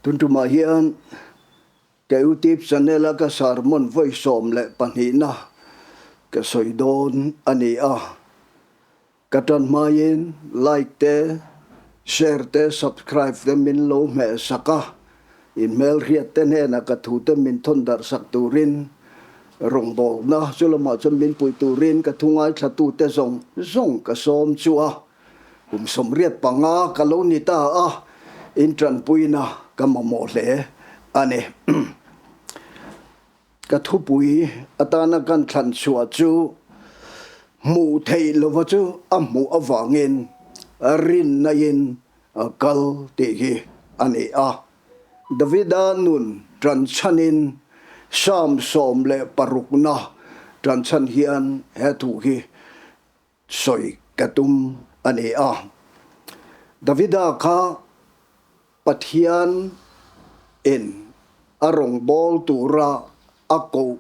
Tun tumah hian ka YouTube channel a ka sermon vawi 12na ka sawi dawn a ni a. Ka tan hmaiin like te, share te, subscribe te min lo hmeh sak a, in hmelhriat te hnenah ka thu te min thawn darh sak turin rawngbawlna chu lamah chuan min puih turin ka thu ngaithla tute zawng zawng ka sawm chu a, kum 85 ka lo ni ta a, in tanpuina ka mamawh hle a ni. Ka thupui atana kan thlan chhuah chu hmuh theih lova chu a hmuh avangin rinna-in a kal tih hi a ni a. Davida nun ṭanchhanin Psalm 16na ṭanchhan hian he thu hi sawi ka tum a ni a. Davida kha Pathian in a rawngbâwl tura a koh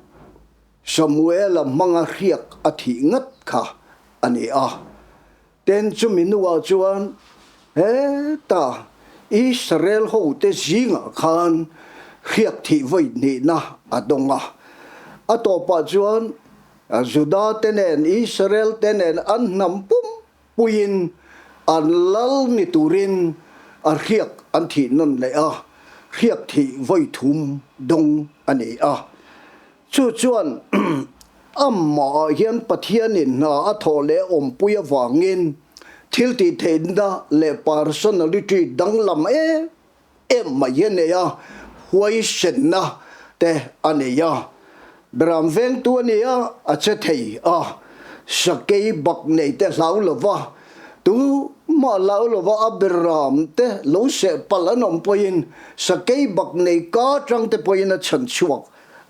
Samuela hmanga hriak a thih ngat kha a ni a. Ten chumi hnuah chuan heta Israel hote zingah khan hriak thih vawi hnihna a dawng a. A tawpah chuan Juda te nen Israel te nen an hnam pum puiin an lal ni turin a hriak an thih nawn leh a, hriak thih vawi thum dawng a ni a. Chu chuan amahah hian Pathianin hna a thawh leh awmpui avangin thiltihtheihna leh personality danglam em em mai hi a nei a, huaisenna te a nei a. Beram vengtu a ni a, a che thei a, sakei bak nei te hlau lo va, tu mah hlau lo va a beram te lo seh palh an awm pawhin sakei bak nei ka tang te pawhin a chhan chhuak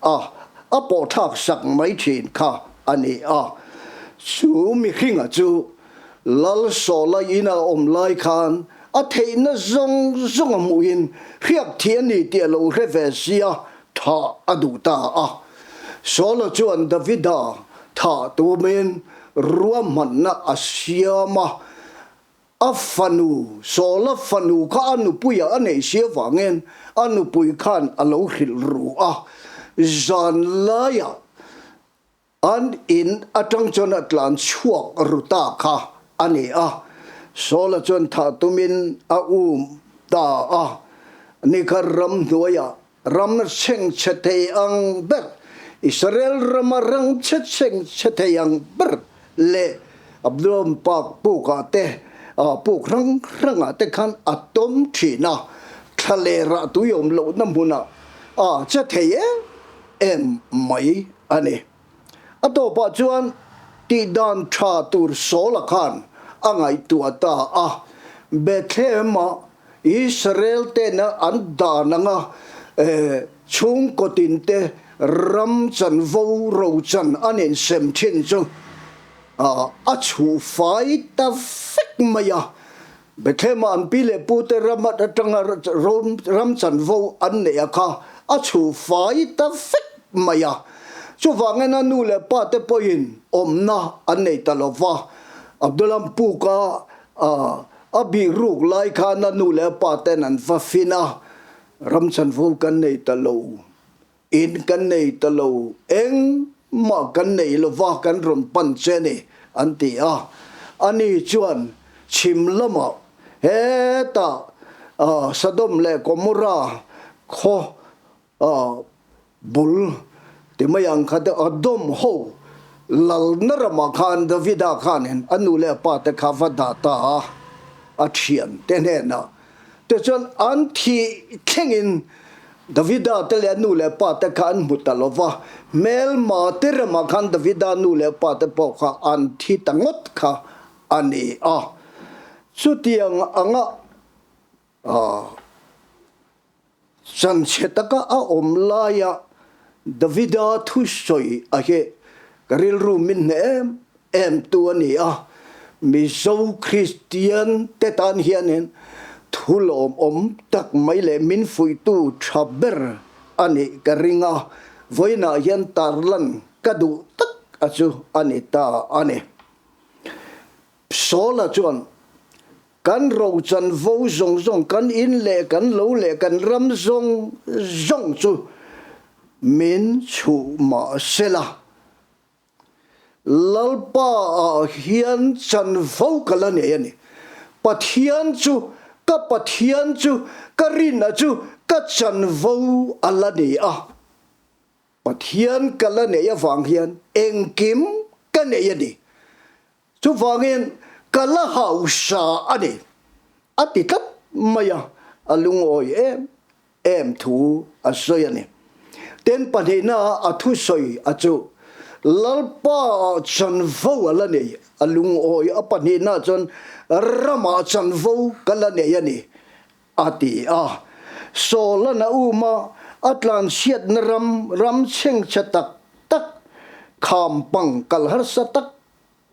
a, a pawh thlak sak mai thin kha a ni a. Chu mihringa chu Lal Sawla ina awm lai khan a theihna zawng zawng a hmuhin hriak thih a ni tih a lo hre ve sia, thah a duh ta a. Sawla chuan Davida thah tumin ruahmanna a siam a, a fanu, Sawla fanu kha a nupuiah a neih si avangin a nupui khan a lo hrilh ru a, zan laiah An in atang chuan a tlan chhuak ru ta kha a ni a, Saula chuan thah tumin a um ta a, nikhat ramhnuaiah ram chhengchhe thei ang ber, Israel rama ram chhe chhengchhe thei ang ber leh Abdulom Park pukah te, puk hrang hrangah te khan a tawm thin a, thlalerah tui awm lohna hmunah a che thei em em mai a ni. A tawpah chuan tihdan tha tur Saula khan a ngaihtuah ta a, Bethlehem-ah Israel tena an dan anga chhungkaw tinte ram chanvo rochan an insem thin chu a chhuh fai ta vek mai a. Bethlehem-ah an pi leh pute ram atanga ram chanvo an neih a kha a chhuh fai ta vek mai a. Chuvangin a nu leh pa te pawhin awmna an nei ta lo va. Abdullah Puka a bih ruk lai khan a nu leh a pa ten an va fin a, ram chanvo kan nei ta lo, in kan nei ta lo, engmah kan nei lo va, kan rawn pan che a ni, an ti a. Ani chuan chhim lamah hetah Sodom leh Gomorrah khaw bul ti mai ang kha te Edom ho lalna ramah khan Davida khanin a nu leh a pa te kha va dah ta a, a thian te hnenah tichuan an thih thlengin Davida te leh a nu leh pa te kha an hmu ta lo va, hmelma te ramah khan Davida nu leh pa te pawh kha an thi ta ngawt kha a ni a. Chutiang anga Chanchhe taka a awm laia Davida thusawi a hi ka rilru min hneh em em tu a ni a, Mizo Kristian te tan hianin thu lawmawm tak mai leh min fuihtu tha ber a nih ka ring a, vawiinah hian tarlan ka duh tak a chu a ni ta a ni. Saula chuan. Kan ro chanvo zawng zawng, kan in leh kan lo leh kan ram zawng zawng chu min chhuh mah sela. Lalpa ah hian chanvo ka la nei a ni. Pathian chu ka Pathian chu ka rinna chu ka chanvo a la ni a. Pathian ka la nei avang hian engkim ka nei a ni. Chuvangin ka la hausa a ni, a ti tlat mai a, a lungawi em em thu a sawi a ni. Ten pahnihna a thusawi a chu Lalpa ah chanvo a la nei, a lungawi a pahnihna chuan ramah chanvo ka la nei a ni, a ti a. Saul-a na uma a tlanchhiatna ram, ram chhengchhe tak tak, kham pang kal harsa tak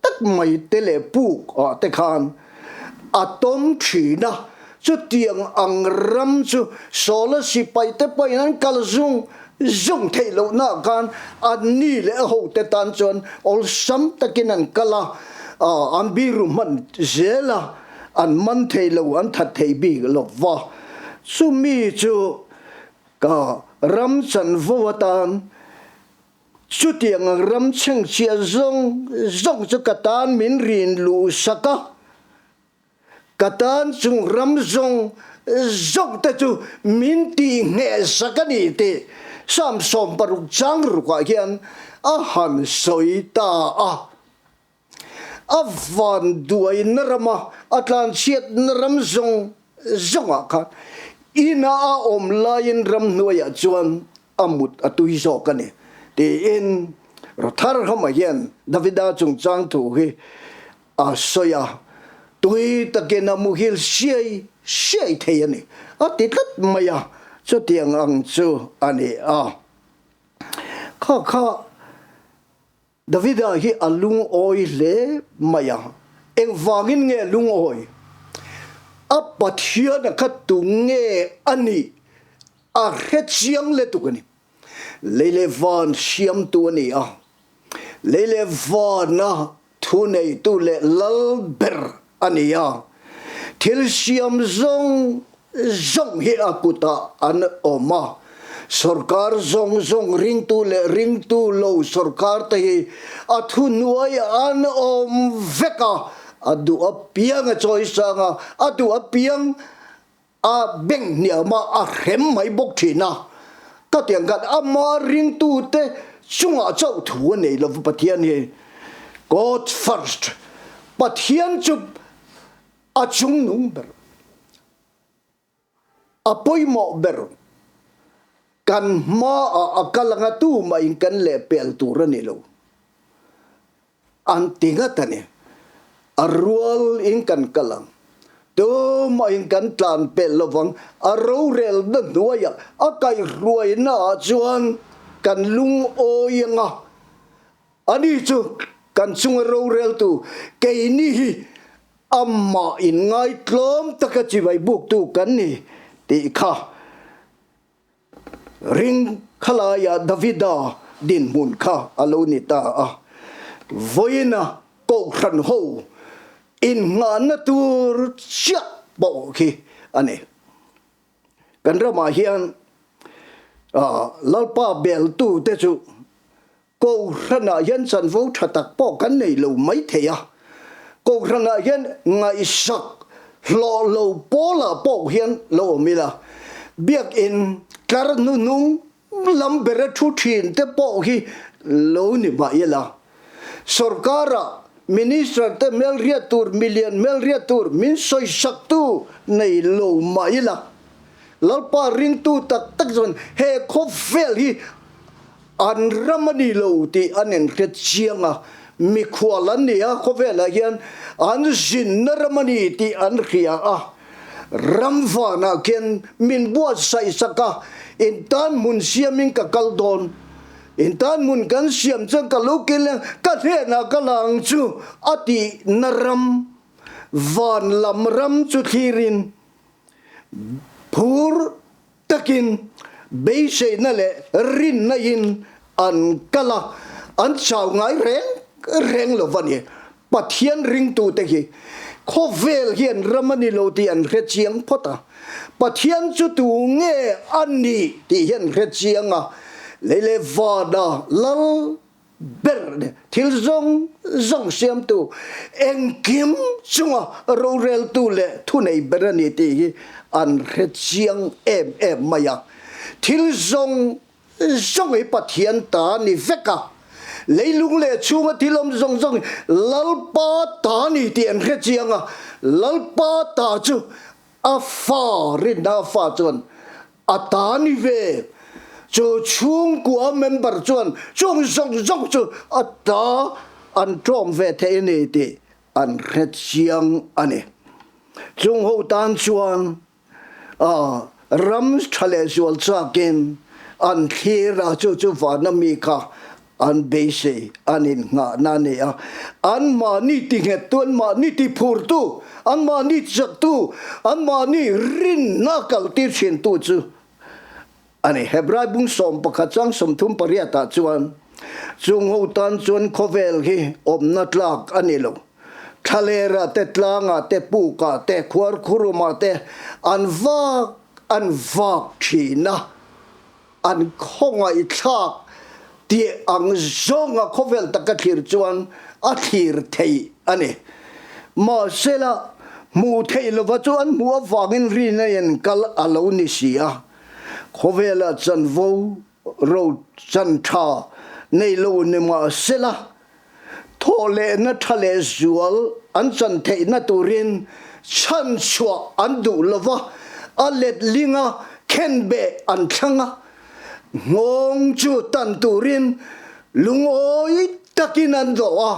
tak mai te leh puk ah te khan a tawm thin a, chutiang ang ram chu Saul-a sipai te pawhin an kal zung zung theih lohna ah khan anni leh a hote tan chuan awlsam takin an kal a, an biru hman zel a, an man thei lo, an that thei bik lo va. Chumi chu ka ram chanvo atan Chutiang ang ram chhengchhia zawng zawng chu ka tan min rin luh sak a, ka tan chung ram zawng zawng te chu min tih ngheh sak a ni tih Psalm 60 chang rukah hian a han sawi ta a. A van duaina rama a tlanchhiatna ram zawng zawngah khan ina a awm laiin ramhnuaiah chuan a mut a tui zawk a ni, tiin Rotherham-a hian Davida chungchang thu hi a sawi a, tui takin a muhil siai siai thei a ni, a ti tlat mai a, chutiang ang chu a ni a. Kha kha. Davida hi a lungawi hle mai a, engvangin nge lungawi? A Pathian a kha tu nge a nih a hre chiang letuk a ni. Lei leh van siamtu a ni a, lei leh vana thuneitu leh lal ber a ni a, thil siam zawng zawng hi a kutah an awm a, sorkar zawng zawng ringtu leh ringtu lo sorkar te hi a thuhnuai an awm vek a, a duh apiang a chawisang a, a duh apiang A beng hniam a, a hrem mai bawk thin a. Ka tiang khan ama ringtute chungah chauh thu a nei lo Pathian hi God first Pathian chu a chungnung ber, a pawimawh ber, kan hmaah a kal anga tumahin kan lehpel tur a ni lo. An ti ngat a ni. A rual in kan kal ang. Tumah in kan tlan pelh lovang. A rorelna hnuaiah a kaihhruaina ah chuan kan lungawi ang a. Ani chu kan chunga roreltu keini hi amah in ngaitlawm taka chibai buktu kan ni tih kha Ring khalaia Davida dinhmun kha a lo ni ta a. Vawiina Kohhran ho innghahna tur chiah pawh khi a ni. Kan ramah hian Lalpa beltute chu Kohhranah hian chanvo tha tak pawh kan nei lo mai thei a, Kohhranah hian ngaihsak hlawh lo pawlah pawh hian lo awm ila, Biakinn tlar hnuhnung lam bera thu thin te pawh hi lo ni mah ila, Sorkara Minister te hmelriat tur, milian hmelriat tur min sawisaktu nei lo mah ila, Lalpa ringtu tak tak chuan he khawvel hi An ram a ni lo tih an inhre chiang a, mikhual an ni a, khawvelah hian an zinna ram a ni tih an hria a. Ram vanah khian min buatsaih sak a, in tan hmun siamin ka kal dawn, in tan hmun kan siam chuan ka lo kil ang, ka hnenah ka la ang chu a tihna ram, van lam ram chu thlirin phur Takin beiseina leh rinna in an kal a, an chau ngai reng reng lo va ni. Pathian ringtute hi Khawvel hian ram a ni lo tih an hre chiang phawt a. Pathian chu tu nge a nih tih hi an hre chiang a. Lei leh vana lal ber a ni. Thil zawng zawng siamtu, engkim chunga roreltu leh thunei ber a ni tih hi an hre chiang em em mai a. Thil zawng zawng hi Pathian ta a ni vek a, leilung leh chhunga thil awm zawng zawng hi Lalpa ta a ni tih an hre chiang a, Lalpa ta chu a fa, rinna a fa chuan a ta a ni ve. Chu chhungkua member chuan chung zawng zawng chu a ta an ṭawm ve thei a ni tih an hre chiang a ni. Chung ho tan chuan A ram tha leh zual chakin an thlir a, chu chu vana mi kha an beisei, an innghahna a ni a. Anmahni tinghettu, anmahni tiphurtu, anmahni chaktu, anmahni rinna kaltir thintu chu a ni. Hebrai bung 11 chang 38 ah chuan, Chung ho tan chuan khawvel hi awmna tlak a ni lo. Thlalera te, tlangah te, pukah te, khuarkhurumah te an vak an vak thin a, an khawngaihthlak tih ang zawnga khawvel taka thlir chuan a thlir thei a ni. Mahsela, hmuh theih lova chu an hmuh avangin rin a inkal a lo ni si a. Khawvelah chanvo ro chan tha nei lo ni mahsela, thawh lehna tha leh zual an chan theihna turin chhan chhuah an duh lo va, a letlinga khenbeh an thlang a, nghawng chu tan turin lungawi takin an dawh a,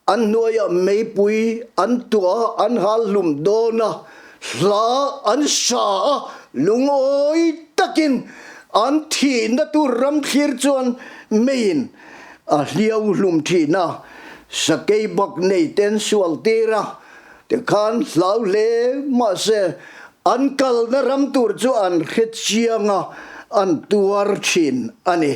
An hnuaiah meipui an tuah a, an hal hlum dawn a, hla an sa a, lungawi takin an thihna tur ram thlir chuan meiin a hliau hlum thin a, sakei bak nei ten sual tir a, tikhan hlau hle mahse an kalna ram tur chu an hre chiang a, an tuar thin a ni.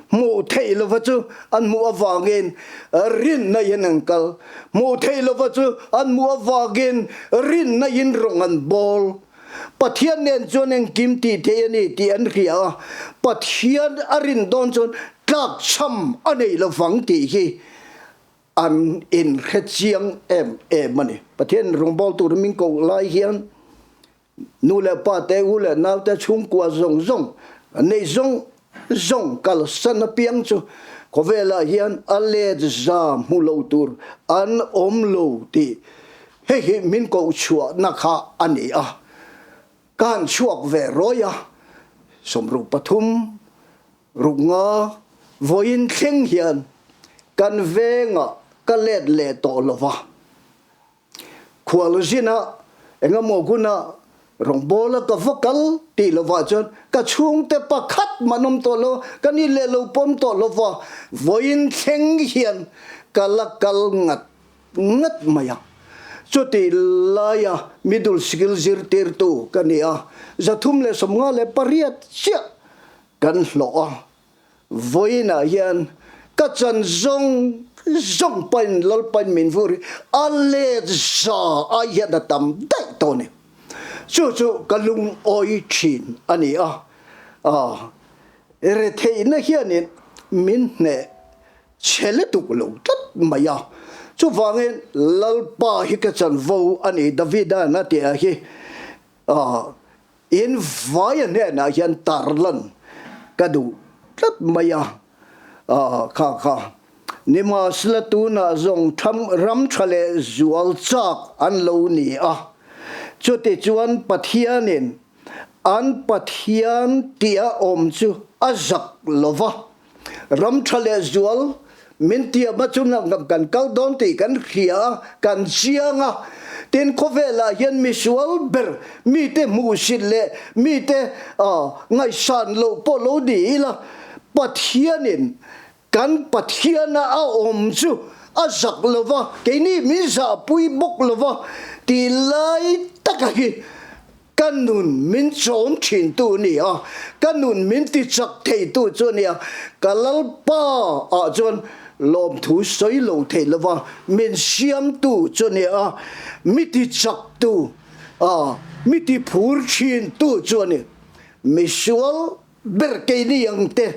Hmuh theih lova chu an hmuh avangin rinna in an kal. Hmuh theih lova chu an hmuh avangin rinna in rawng an bawl. Pathian nen chuan engkim tih theih a ni tih an hria a, Pathian a rin dawn chuan tlakchham a nei lovang tih hi an inhre chiang em em a ni. Pathian rawngbawl tur min koh lai hian Nu leh pa te, u leh nau te, chhungkua zawng zawng, neih zawng zawng kalsan apiang chu khawvelah hian a let za hmu lo tur an awm lo tih hei hi min koh chhuahna kha a ni a. Ka han chhuak ve rawi a, 63 ruk nga vawiin thleng hian kan vengah ka let leh tawh lo va. Khualzina engemaw huna rawngbawla ka va kal tih lovah chuan ka chhungte pakhat man awm tawh lo, ka ni leh lo pawm tawh lova vawiin thleng hian ka la kal ngat ngat mai a. Chutih laia middle sikil zirtirtu ka ni a, 358 chiah kan hlawh a. Vawiinah hian ka chan zawng zawng pain Lalpain min vur hi a let za ai hian a tam daih tawh a ni. Chu chu ka lungawi thin a ni a, retheihna hianin min hneh chhe lutuk lo tlat mai a. Chuvangin Lalpa hi ka chanvo a ni Davida'n a tih ah hi In vaia hnenah hian tarlan ka duh tlat mai a, kha kha nimahsela tunah zawng tham ram tha leh zual chak an lo ni a, chutichuan Pathianin an Pathian tia awm chu a zak lo va. Ram tha leh zual min tiam a chunah kan kal dawn tih kan hria a, kan chiang a. Tin, khawvelah hian misual ber mite hmuhsit leh mite ngaihsan loh pawh lo ni ila, Pathianin kan Pathiana a awm chu a zak lo va, keini min zahpui bawk lo va tih lai taka hi Ka nun min chawm thintu a ni a, ka nun min tichak theitu chu a ni a, ka Lalpa ah chuan lawmthu sawi lo thei lova min siamtu chu a ni a, mi tichaktu, mi tiphur thintu chu a ni. Misual ber keini ang te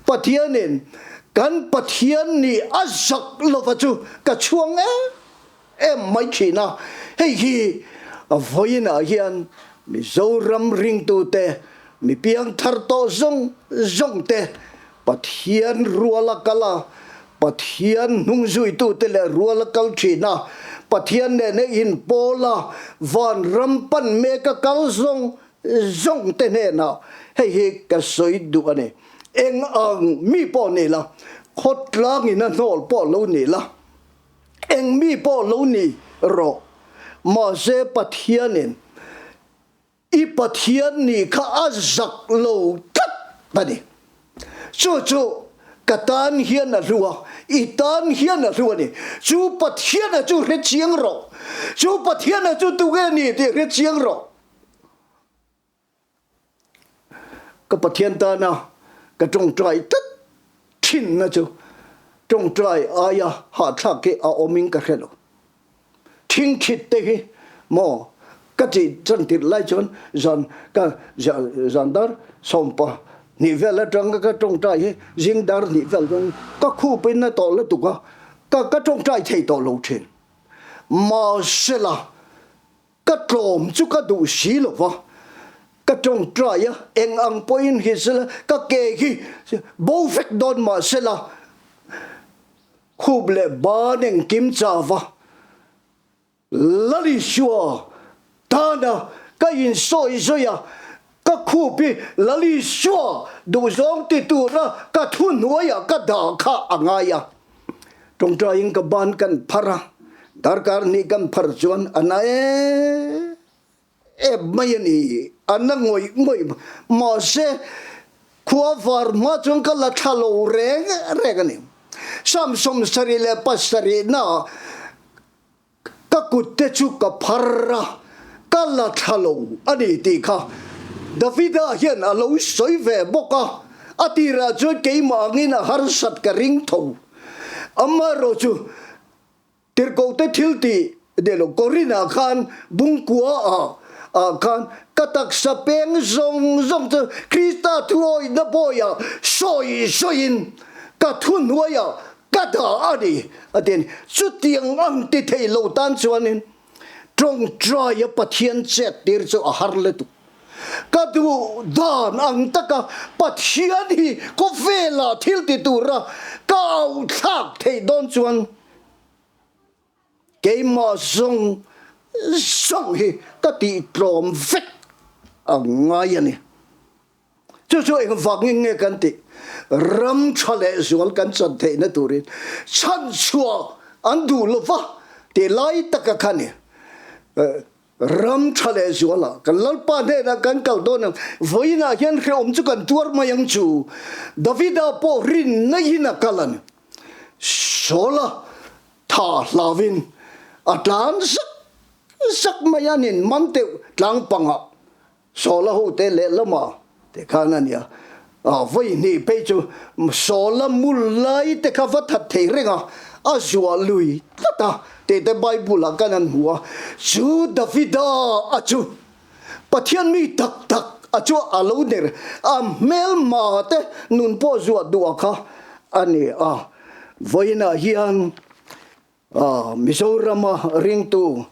Pathianin kan Pathian nih a zak lova chu ka chhuang em em mai thin a, hei hi vawiinah hian Mizoram ringtute, mi piangthar tawh zawng zawng te Pathian ruala kal a, Pathian hnungzuitute leh ruala kal thin a, Pathian nena inpawl a, vanram pan meka kal zawng zawng te hnenah hei hi ka sawi duh a ni. Eng ang mi pawh ni la, khawtlangin a hnawl pawh lo ni la, eng mi pawh lo ni rawh, mahse Pathianin i Pathian nih kha a zak lo tlat a ni. Chu chu ka tan hian a hlu a, i tan hian a hlu a ni. Chu Pathiana chu hre chiang rawh. Chu Pathiana chu tunge ni tih hre chiang rawh. Ka Pathian tana ka tawngtai tlat thinna chu tawngtai aia hahthlak hi a awmin ka hre lo. Thingthit te hi maw ka tih chan tirh lai chuan zan ka zan dar sawmpa hnih vel atanga ka tawngtai hi zing dar hnih vel chuan ka khupin a tawh lutuk a, ka ka tawngtai thei tawh lo thin. Mahsela Ka tlawm chu ka duh si lo va, ka tawngtai a, eng ang pawhin hi sela ka ke hi bo vek dawn mah sela khup leh ban engkim cha va, Lalisua tana ka insawi zui a, ka khup hi Lalisua duhzawng ti tura ka thuhnuaiah ka dah kha a ngai a. Tawngtaiin ka ban kan phar a, darkar hnih kan phar chuan a na em em mai a ni, a na ngawih ngawih mahse khua var hma chuan ka la thla lo reng reng a ni. Sam 77 naah Ka kut te chu ka phar a, ka la thla lo a ni tih kha Davida hian a lo sawi ve bawk a, a tirah chuan keimah angin a harsat ka ring tho. Amaherawh chu Tirhkohte thil tih ni lo, Korinah khan bungkua ah ah khan ka taksa peng zawng zawng chu Krista thuawihna bawiah sawi sawiin ka thuhnuaiah Ka dah a ni, a ti a ni. Chutiang ang ti thei lo tan chuanin tawngtaia Pathian chet tir chu a har lutuk. Ka duh dan ang taka Pathian hi khawvelah thil ti tura ka auhthlak theih dawn chuan keimah zawng zawng hi ka tihtlawm vek a ngai a ni. Chu chu engvangin nge kan tih? Ram tha leh zual kan chan theihna turin chhanchhuah an duh lo va tih lai taka kha ni. Ram tha leh zualah kan Lalpa hnenah kan kal dawn ang, vawiinah hian hrehawm chu kan tuar mai ang chu. Davida pawh rin naihin a kal a ni. Saula tha hlauvin a tlan zak zak mai a nin man teuh tlang pangah. Sawla hote lehlamah te khan a nia, vawi hnih phei chu Sawla mul lai te kha va that thei reng a, a zuah lui tlat a tih te Bible ah khan an hmu a, chu Davida a chu Pathian mi tak tak a chu a lo ner, a hmelma te nun pawh zuah duh a kha a ni a, vawiinah hian Mizorama ringtu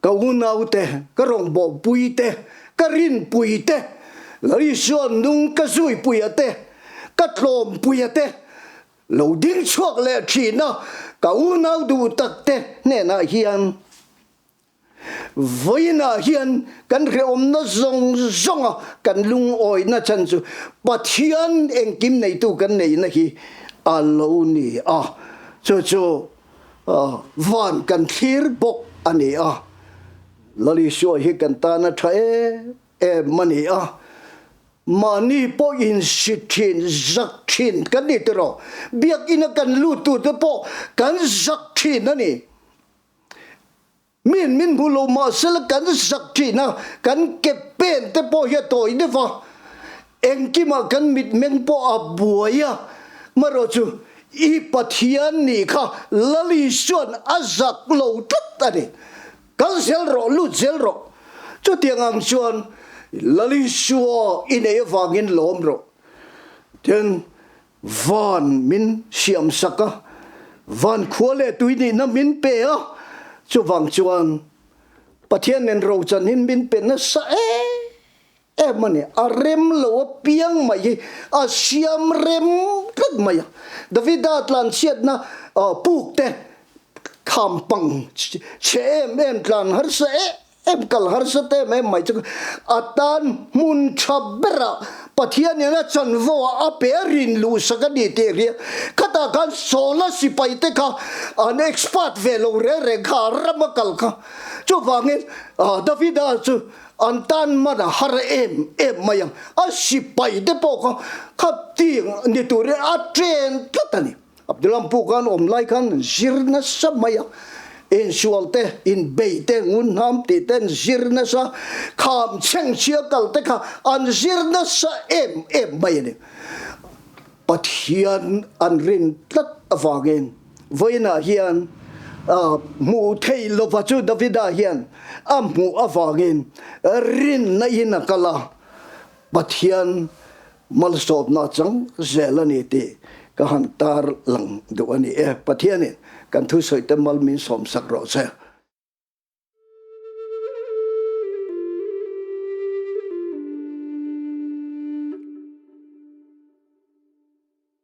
ka unaute, ka rawngbawlpuite, ka rinpuite, Isua nung ka zuipuia te, ka tlawmpuia te, lo ding chhuak leh thina ka unau duh takte hnenah hian Vawiinah hian kan hrehawmna zawng zawnga kan lungawihna chhan chu Pathian engkim neitu kan neihna hi a lo ni a, chu chu van kan thlir bawk a ni a. Lal Isua hi kan tana tha em em a ni a, mahni pawh insit thin, zak thin kan ni tiraw? Biakina kan lut turte pawh kan zak thin a ni. Min min hmu lo mahsela kan zak thin a, kan ke pen te pawh hi a tawi deuh a, engkimah kan mitmeng pawh a buai a, marawh chu I Pathian nih kha Lal Isua'n a zak lo tlat a ni. Kal zel rawh, lut zel rawh. Chutiang ang chuan Lal Isua i nei avangin lawm rawh. Tin, van min siam sak a, van khua leh tui nihna min pe a, chuvang chuan Pathian nen rochanin min pe nasa em em a ni. A rem lo apiang mai hi a siam rem tlat mai a. Davida tlanchhiatna puk te kham pang chhe em em tlan harsa em em kal harsa te em em mai chu a tan hmun tha berah Pathian in a chanvo ah a pe a rin luh sak a ni tih ria. Khatah khan Saula sipai te kha an expert ve lo reng reng kha a ram a kal kha. Chuvangin Davida chu An tan man a har em em mai ang. A sipai te pawh kha khatiang ni turin a chen tlat a ni. Abdullah Pu khan awm lai khan zir nasa mai a, insual te, inbei te, ngunhnam tih te an zir nasa, kham chhengchhia kal te kha an zir nasa em em mai a ni. Pathian an rin tlat avangin vawiinah hian hmuh theih lova chu Davida hian a hmuh avangin rinna in a kal a, Pathian malsawmna chang zel a ni tih ka han tar lang duh a ni e. Pathianin kan thusawi te mal min sawmsak rawh se.